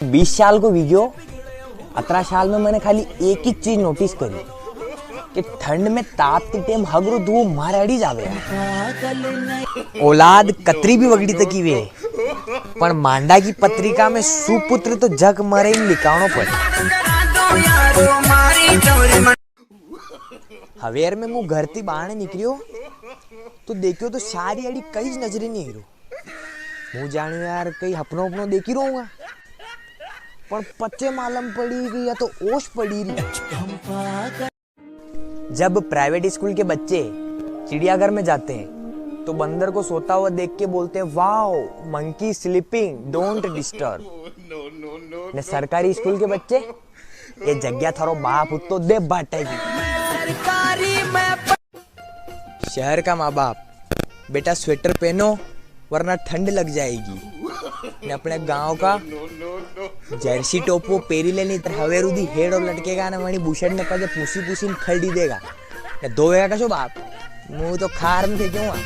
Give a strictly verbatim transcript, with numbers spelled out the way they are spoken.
बीस साल को वीडियो, अतरा साल में मैंने खाली एक ही चीज नोटिस करी कि ठंड में ताप के टेम हगरो धुओ मारे अड़ी जावे। औलाद कतरी भी वगड़ी तकी वे, पण मांडा की पत्रिका में सुपुत्र तो जग मरे ही लिखावणो पड़े। हवेर में मु घर ती बाणे निकलियो तो देखियो तो सारी अड़ी कई ज नजरे नी आई रो। मु जाणियो यार, कई हपनो हपनो देखी रहूंगा, पण पच्चे मालूम पड़ी कि या तो ओस पड़ी री। जब प्राइवेट स्कूल के बच्चे चिड़ियाघर में जाते हैं, तो बंदर को सोता हुआ देख के बोलते हैं, "Wow, monkey sleeping, don't disturb।" ने सरकारी स्कूल के बच्चे, "ये जग्या थारो बाप उत्तो दे बाटेगी।" शहर का माँ बाप, "बेटा, स्वेटर पहनो, वरना ठंड लग जाएगी।" ने अपने गांव का जर्सी टोपो पेरी ले, नी तर हवेर हुदी हेड़ो लटकेगा ने वणी बुशर्ट ने पगे पूसी पूसी ने खलड़ी देगा। ने धोवेगा कशो बाप? मु तो खार में फेंकूंगा।